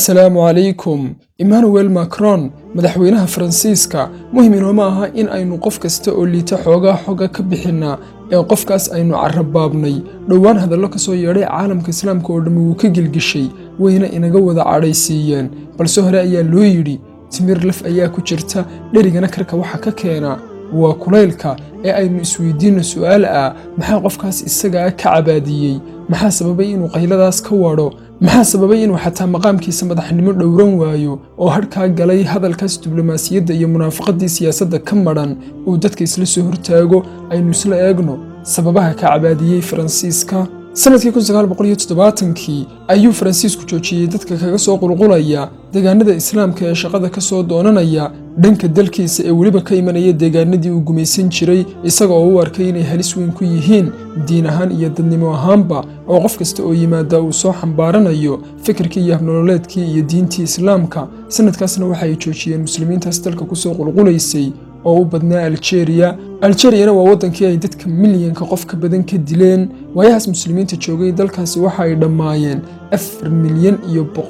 Assalaamu calaykum. Emmanuel Macron, madaxweynaha Faransiiska, muhim inooma aha in aynu qof kasta oo liita xoogaa xoga ka bixinaa ee qofkaas aynu carrabaabnay. Dhowaan hadallo ka soo yeedhay caalamka Islaamka oo dhammi wuu ka gilgishay, wayna inaga wada cadhaysiiyeen. Balse hore ayaa loo yidhi, timir laf ayaa ku jirta, dherigana karka waxa ka keena waa kulaylka. Ee aynu isweydiinno su'aal ah: maxaa qofkaas isagaa ka cabaadiyey? Maxaa sababay inuu qayladaas ka wadho? Maxaa sababay inuu xataa maqaamkiisa madaxnimo dhowran waayo oo hadhkaa galay hadalkaas diblomaasiyadda iyo munaafaqadii siyaasadda ka madhan uu dadka isla soo hortaago? Aynu isla eegno sababaha ka cabaadiyey Faransiiska. Sanadkii 1970-kii ayuu Faransiisku joojiyey dadka kaga soo qulqulaya deegaanada Islaamka ee shaqada ka soo doonanaya dhanka dalkiisa, ee weliba ka imanaya deegaanadii uu gumaysan jiray, isaga oo u arkay inay halis weyn ku yihiin diin ahaan iyo dadnimo ahaanba, oo qof kasta oo yimaada uu soo xambaaranayo fikirkii iyo habnololeedkii iyo diintii Islaamka. Sanadkaasna waxa ay joojiyeen muslimiintaas dalka kusoo qulqulaysay oo u badnaa Aljeeriya. Aljeriyana waa waddankii ay dadka milyanka qof ka badan ka dileen. Waayahaas muslimiinta joogay dalkaasi waxa ay dhammaayeen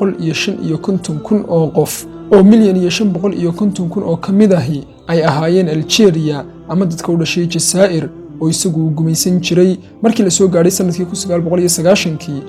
4,155,000 oo qof, oo 1,550,000 oo ka mid ahi ay ahaayeen Aljeeriya ama dadka u dhashay Jasaa'ir oo isagu uu gumaysan jiray. Markii la soo gaadhay sanadkii 1990-kii,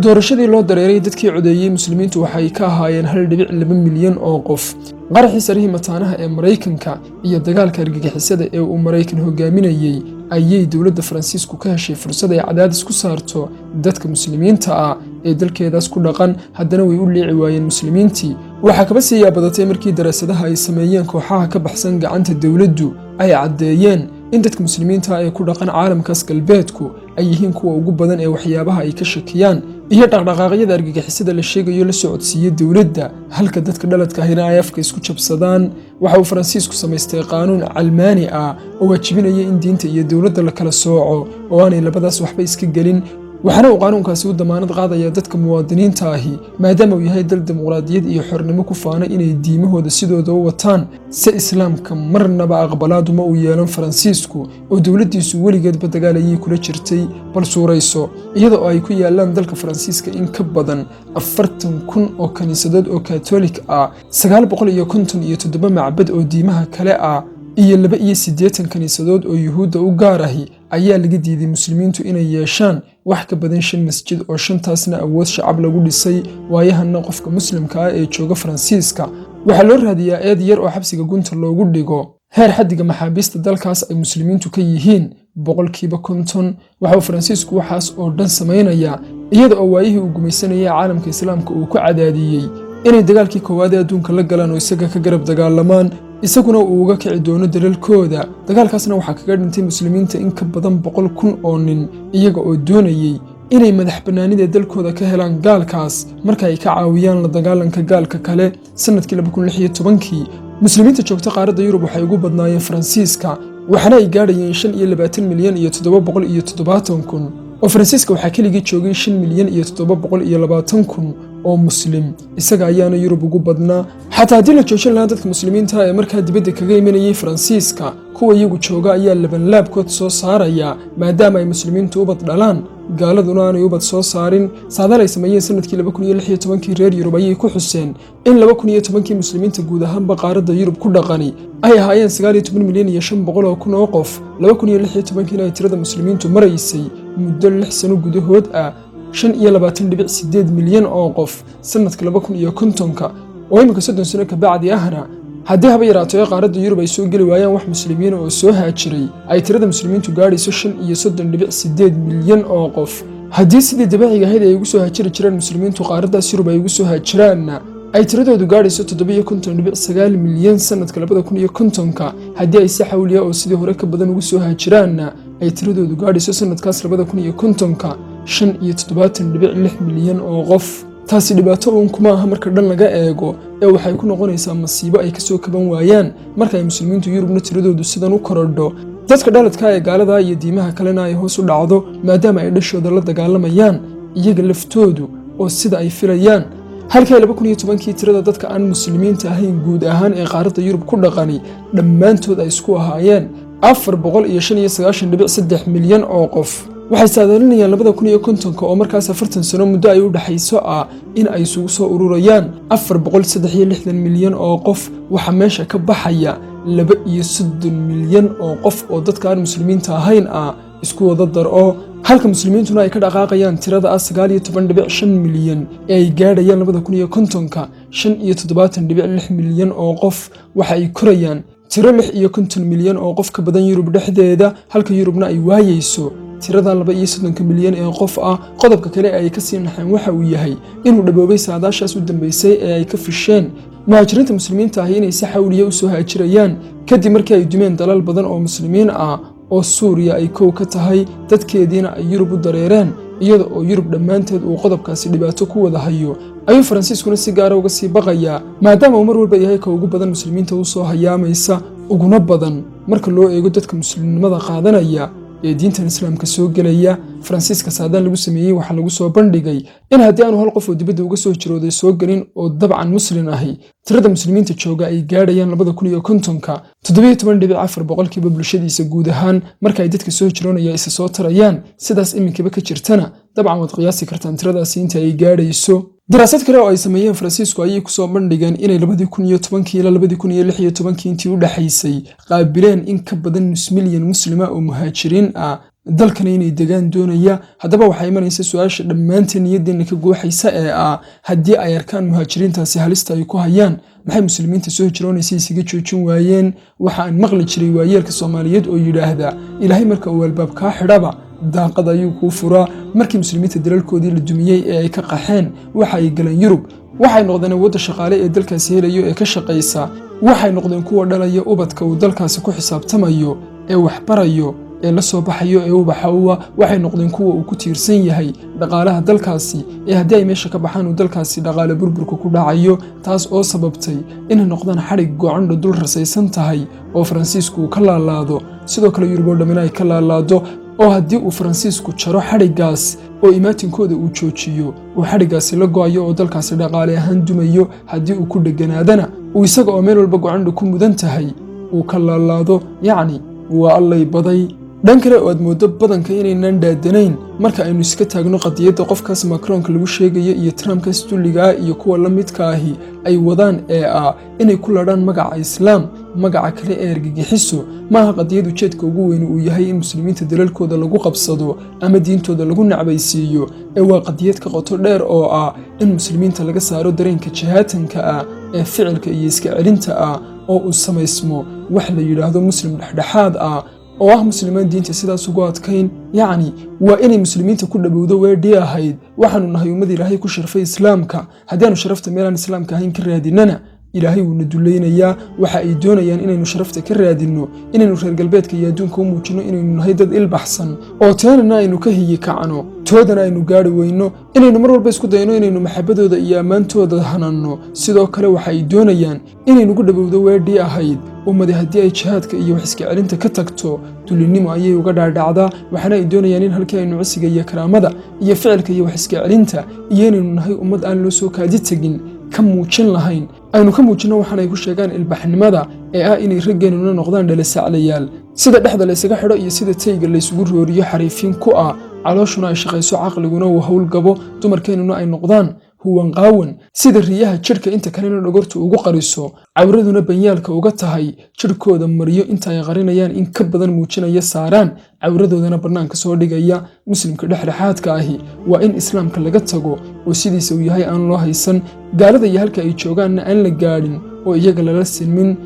doorashadii loo dareeray, dadkii codeeyey muslimiintu waxay ka ahaayeen 1.2 milyan oo qof. Qaraxii sarihii mataanaha ee Maraykanka iyo dagaalka argagixisada ee uu Maraykan hogaaminayey ayay dowladda Faransiisku ka heshay fursad ay cadaadis ku saarto dadka muslimiinta ah ee dalkeedaas ku dhaqan. Haddana way u liici waayeen muslimiintii. Waxaa kaba sii yaabadatay markii daraasadaha ay sameeyeen kooxaha ka baxsan gacanta dowladdu ay caddeeyeen in dadka muslimiinta ee ku dhaqan caalamkaas galbeedku ay yihiin kuwa ugu badan ee waxyaabaha ay ka shakiyaan iyo dhaqdhaqaaqyada argagixisada la sheegayo la socodsiiya dowladda, halka dadka dhaladka ahina ay afka isku jabsadaan. Waxa uu Faransiisku samaystay qaanuun calmaani ah oo waajibinaya in diinta iyo dowladda la kala sooco oo aanay labadaas waxba iska gelin. Waxaana uu qaanuunkaasi u damaanad qaadaya dadka muwaadiniinta ahi, maadaama uu yahay dal dimuqraadiyad iyo xornimo ku faana, inay diimahooda sidooda u wataan. Se Islaamka marnaba aqbalaaduma uu yeelan Faransiisku, oo dowladdiisu weligeedba dagaal ayay kula jirtay. Bal suurayso, iyada oo ay ku yaalaan dalka Faransiiska in ka badan 40,000 oo kiniisadood oo Katolik ah, 957 macbad oo diimaha kale ah iyo 82 kiniisadood oo Yuhuudda u gaar ahi, ayaa laga diiday muslimiintu inay yeeshaan wax ka badan shan masjid, oo shantaasna awood shacab lagu dhisay. Waayahanna qofka muslimka ah ee jooga Faransiiska waxaa loo raadiyaa eed yar oo xabsiga gunta loogu dhigo, heer xaddiga maxaabiista dalkaas ay muslimiintu ka yihiin 50%. Waxa uu Faransiisku waxaas oo dhan samaynayaa iyada oo waayihii uu gumaysanayay caalamka Islaamka uu ku cadaadiyey inay dagaalkii koowaad ee adduunka la galaan oo isaga ka garab dagaalamaan, isaguna uu uga kici doono dalalkooda. Dagaalkaasna waxaa kaga dhintay muslimiinta in ka badan 100,000 oo nin, iyaga oo doonayey inay madax bannaanida dalkooda ka helaan gaalkaas marka ay ka caawiyaan la dagaalanka gaalka kale. Sanadkii 2016-kii muslimiinta joogta qaaradda Yurub waxay ugu badnaayeen Faransiiska, waxaana ay gaadhayeen 25,770,000, oo Faransiiska waxaa keligii joogay 5,720,000 oo muslim. Isaga ayaana Yurub ugu badnaa. Xataa haddii la joojin lahaa dadka muslimiinta ee markaa dibadda kaga imanayay Faransiiska, kuwa iyagu jooga ayaa labanlaabkood soo saaraya, maadaama ay muslimiintu ubad dhalaan, gaaladuna aanay ubad soo saarin. Saadaal ay sameeyeen sanadkii 2016-kii reer Yurub ayay ku xuseen in 2010-kii muslimiinta guud ahaanba qaaradda Yurub ku dhaqani ay ahaayeen 19,500,000 oo qof, 2016-kiina ay tirada muslimiintu maraysay muddo 6 sano gudahood ah 25.8 milyan oo qof. Sanadka 2050-ka, oo iminka 30 sano kabacdi ahna, haddii haba yaraato ee qaaradda Yurub ay soo geli waayaan wax muslimiina oo soo haajiray, ay tirada muslimiintu gaadhayso 35.8 milyan oo qof. Haddii sidii dabiiciga ahayd ay ugu soo haajiri jireen muslimiintu qaaraddaas Yurub ay ugu soo haajiraanna, ay tiradoodu gaadhayso 57.9 milyan sanadka 2050-ka. Haddii ay si xawliya oo sidii hore ka badan ugu soo haajiraanna, ay tiradoodu gaadhayso sanadkaas 2050-ka 75.6 milyan oo qof. Taasi dhibaato uun kuma aha marka dhan laga eego, ee waxay ku noqonaysaa masiibo ay kasoo kaban waayaan marka ay muslimiintu Yurubna tiradoodu sidan u korodho, dadka dhaladka ee gaalada iyo diimaha kalena ay hoos u dhacdo, maadaama ay dhashooda la dagaalamayaan iyaga laftoodu oo sida ay filayaan. Halkii 2010-kii tirada dadka aan muslimiinta ahayn guud ahaan ee qaaradda Yurub ku dhaqani dhammaantood ay isku ahaayeen 495.3 milyan oo qof. Waxay saadaalinayaan 2050-ka, oo markaas 40 sano muddo ay u dhexayso ah, in ay isugu soo ururayaan 463 milyan oo qof. Waxaa meesha ka baxaya 32 milyan oo qof oo dadka aan muslimiinta ahayn ah, isku wada dar oo halka muslimiintuna ay ka dhaqaaqayaan tirada ah 19.5 milyan ee ay gaadhayaan 2050-ka 75.6 milyan oo qof. Waxa ay korayaan tiro 56 milyan oo qof ka badan Yurub dhexdeeda, halka Yurubna ay waayeyso tirada 32-ka milyan ee qof ah. Qodobka kale ee ay kasii naxeen waxa uu yahay inuu dhaboobay saadaashaas u dambeysay ee ay ka fisheen muhaajiriinta muslimiinta ahi inay si xawliya u soo haajirayaan kadib markii ay dumeen dalal badan oo muslimiin ah, oo Suuriya ay kow ka tahay, dadkeediina ay Yurub u dareereen. Iyada oo Yurub dhammaanteed uu qodobkaasi dhibaato ku wada hayo, ayuu Faransiiskuna si gaara uga sii baqayaa, maadaama uu mar walba yahay ka ugu badan muslimiinta u soo hayaamaysa, uguna badan marka loo eego dadka muslimnimada qaadanaya ee diintan islaamka soo gelaya. Faransiiska saadaan lagu sameeyey waxaa lagu soo bandhigay in haddii aanu hal qof oo dibadda uga soo hijrooday soo gelin oo dabcan muslin ahi, tirada muslimiinta jooga ay gaadhayaan 2050-ka 17.4% bulshadiisa guud ahaan. Marka ay dadka soo hijroonaya isa soo tarayaan sidaas iminkaba ka jirtana, dabcan waad qiyaasi kartaan tiradaasi inta ay gaadhayso. Daraasad kale oo ay sameeyeen Faransiisku ayay kusoo bandhigeen inay 2010-kii ilaa 2016-kii intii u dhexaysay qaabileen in ka badan nus milyan muslima oo muhaajiriin ah, dalkana inay degaan doonaya. Haddaba waxaa imanaysa su-aasha dhammaanteen niyadeenna ka guuxaysa ee ah: haddii ay arkaan muhaajiriintaasi halista ay ku hayaan, maxay muslimiinta soo hijroonaysa isaga joojin waayeen? Waxa aan maqli jiray waayeelka Soomaaliyeed oo yidhaahda: "Ilaahay marka uu albaab kaa xidhaba, daaqad ayuu kuu furaa." Markii muslimiinta dalalkoodii la dumiyey ee ay ka qaxeen, waxa ay galeen Yurub. Waxay noqdeen awoodda shaqaale ee dalkaasi helayo ee ka shaqaysa. Waxay noqdeen kuwa dhalaya ubadka uu dalkaasi ku xisaabtamayo ee waxbarayo ee la soo baxayo ee ubaxa uwa. Waxay noqdeen kuwa uu ku tiirsan yahay dhaqaalaha dalkaasi, ee haddii ay meesha ka baxaan uu dalkaasi dhaqaale burburka ku dhacayo, taas oo sababtay inay noqdaan xadhig gocandho dul rasaysan tahay oo Faransiisku uu ka laalaado, sidoo kale Yurub oo dhammina ay ka laalaado, oo haddii uu Faransiisku jaro xadhiggaas oo imaatinkooda uu joojiyo, uu xadhiggaasi la go'ayo oo dalkaasi dhaqaale ahaan dumayo. Haddii uu ku dheganaadana, uu isaga oo meel walba gocandho ku mudan tahay uu ka laalaado. Yacni waa allay baday. Dhan kale oo aad mooddo badanka inaynan dhaadanayn, marka aynu iska taagno qadiyadda qofkaas Macronka lagu sheegayo iyo Trumpkaas dulliga ah iyo kuwa la midka ahi ay wadaan ee ah inay ku ladhaan magaca Islaam magaca kale ee argagixiso, maaha qadiyad ujeedka ugu weyni uu yahay in muslimiinta dalalkooda lagu qabsado ama diintooda lagu nacbaysiiyo, ee waa qadiyad ka qoto dheer oo ah in muslimiinta laga saaro dareenka jihaatanka ah ee ficilka iyo iska celinta ah, oo uu samaysmo wax la yidhaahdo muslim dhexdhexaad ah, oo ah muslimaan diinta sidaas ugu adkayn. Yacni waa inay muslimiinta ku dhowowdo weedhii ahayd: "Waxaanu nahay ummad Ilaahay ku sharfay Islaamka. Haddii aanu sharafta meelaan Islaamka ahayn ka raadinana, Ilaahay wuuna dulaynayaa." Waxa ay doonayaan inaynu sharafta ka raadinno inaynu reer galbeedka iyo adduunka u muujinno inaynu nahay dad ilbaxsan, oo teenana aynu ka hiyi kacno, toodana aynu gaari weyno, inaynu mar walba isku dayno inaynu maxabadooda iyo ammaantooda hananno. Sidoo kale waxa ay doonayaan inaynugu dhowowdo weedhii ahayd: "Ummadi haddii ay jihaadka iyo wax iska celinta ka tagto, dulinimo ayay uga dhaadhacdaa." Waxaana ay doonayaan in halkii aynu cisiga iyo karaamada iyo ficilka iyo wax iska celinta iyo inaynu nahay ummad aan loo soo kaadi tegin ka muujin lahayn, aynu ka muujinno waxaan ay ku sheegaan ilbaxnimada ee ah inay raggeenuna noqdaan dhalasaclayaal, sida dhexda laysaga xidho iyo sida tayga laysugu rooriyo xariifiin ku ah, calooshuna ay shaqayso, caqliguna uu howlgabo, dumarkeennuna ay noqdaan huwan qaawan sida riyaha jidhka inta kalena dhogortu ugu qariso, cawraduna banyaalka uga tahay, jidhkooda maryo inta ay qarinayaan in ka badan muujinaya saaraan, cawradoodana bannaanka soo dhigaya. Muslimka dhexdhexaadka ahi waa in Islaamka laga tago oo sidiisa uu yahay aan loo haysan, gaalada iyo halka ay joogaanna aan la gaadhin oo iyaga lala sinmin,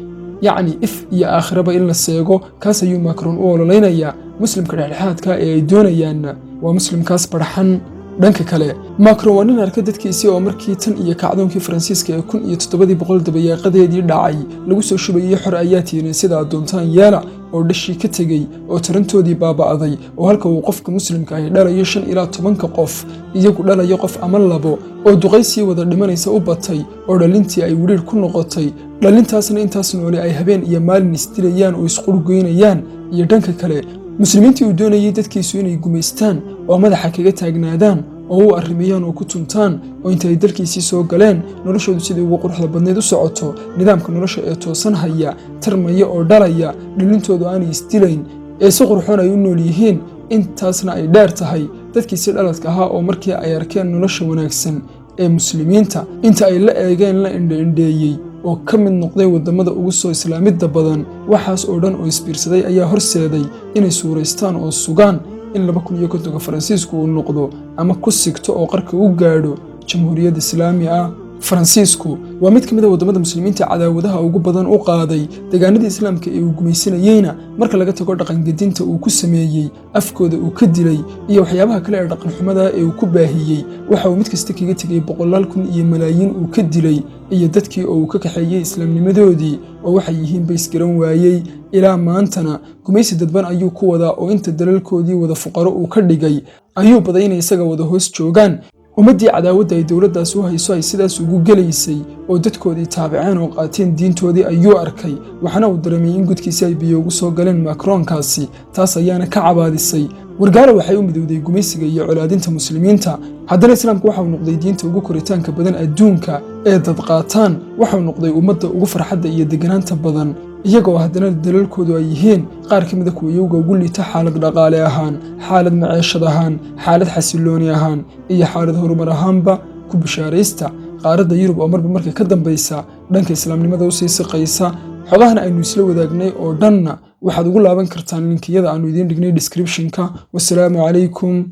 yacni if iyo aakhiraba in la seego. Kaas ayuu Macron u ololeynayaa. Muslimka dhexdhexaadka ee ay doonayaanna waa muslimkaas barxan. Dhanka kale, Macron waa nin arka dadkiisii oo markii tan iyo kacdoonkii Faransiiska ee 1700 dabayaaqadeedii dhacay lagu soo shubayey "xor ayaa tiirin, sida aad doontaan yeela", oo dhashii ka tegey, oo tarantoodii baaba'day, oo halka uu qofka muslimka ahi dhalayo 5 ilaa 10-ka qof, iyagu dhalayo qof ama labo, oo duqaysii wada dhimanaysa u batay, oo dhalintii ay widhiir ku noqotay, dhalintaasna intaas noole ay habeen iyo maalin isdilayaan oo isqurgoynayaan. Iyo dhanka kale muslimiintii uu doonayey dadkiisu inay gumaystaan oo madaxa kaga taagnaadaan oo u arrimiyaan oo ku tuntaan, oo inta ay dalkiisii soo galeen noloshoodu sidii ugu quruxda badnayd u socoto, nidaamka nolosha ee toosan haya, tarmaya oo dhalaya, dhalintoodu aanay isdilayn ee si qurxoon ay u nool yihiin. Intaasna ay dheer tahay dadkiisi dhaladka ahaa oo markii ay arkeen nolosha wanaagsan ee Muslimiinta, inta ay la eegeen la indho-indheeyey oo ka mid noqday waddamada ugu soo islaamidda badan. Waxaas oo dhan oo isbiirsaday ayaa horseeday inay suuraystaan oo sugaan in 2050-ka Faransiisku uu noqdo ama ku sigto oo qarka u gaadho jamhuuriyad Islaami ah. Faransiisku waa mid ka mid a waddamada Muslimiinta cadaawadaha ugu badan u qaaday deegaanadii Islaamka ee uu gumaysanayeyna, marka laga tago dhaqangedinta uu ku sameeyey, afkooda uu ka dilay iyo waxyaabaha kale ee dhaqanxumada ee uu ku baahiyey. Waxa uu mid kasta kaga tegay boqolaal kun iyo malaayiin uu ka dilay iyo dadkii oo uu ka kaxeeyey islaamnimadoodii oo waxay yihiin bays garan waayey. Ilaa maantana gumaysi dadban ayuu ku wadaa, oo inta dalalkoodii wada fuqaro uu ka dhigay ayuu baday inay isaga wada hoos joogaan. Ummaddii cadaawadda ay dowladdaas u hayso ay sidaas ugu gelaysay oo dadkoodii taabaceen oo qaateen diintoodii ayuu arkay, waxaana uu dareemay in gudkiisi ay biyo ugu soo galeen Macroonkaasi. Taas ayaana ka cabaadisay. Wargaala waxay u midowday gumaysiga iyo colaadinta Muslimiinta. Haddana Islaamku waxa uu noqday diinta ugu koritaanka badan adduunka ee dad qaataan. Waxau noqday ummadda ugu farxadda iyo deganaanta badan, iyagoo haddana dalalkoodu ay yihiin qaar ka mida kuwa iyowga ugu liita xaalad dhaqaale ahaan, xaalad maceeshad ahaan, xaalad xasilooni ahaan iyo xaalad horumar ahaanba. Ku bishaaraysta qaaradda Yurub oo marba marka ka dambaysa dhanka islaamnimada usii siqaysa. Xogahana aynu isla wadaagnay oo dhanna waxaad ugu laaban kartaan linkiyada aanu idiin dhignay descriptionka. Wasalaamu calaykum.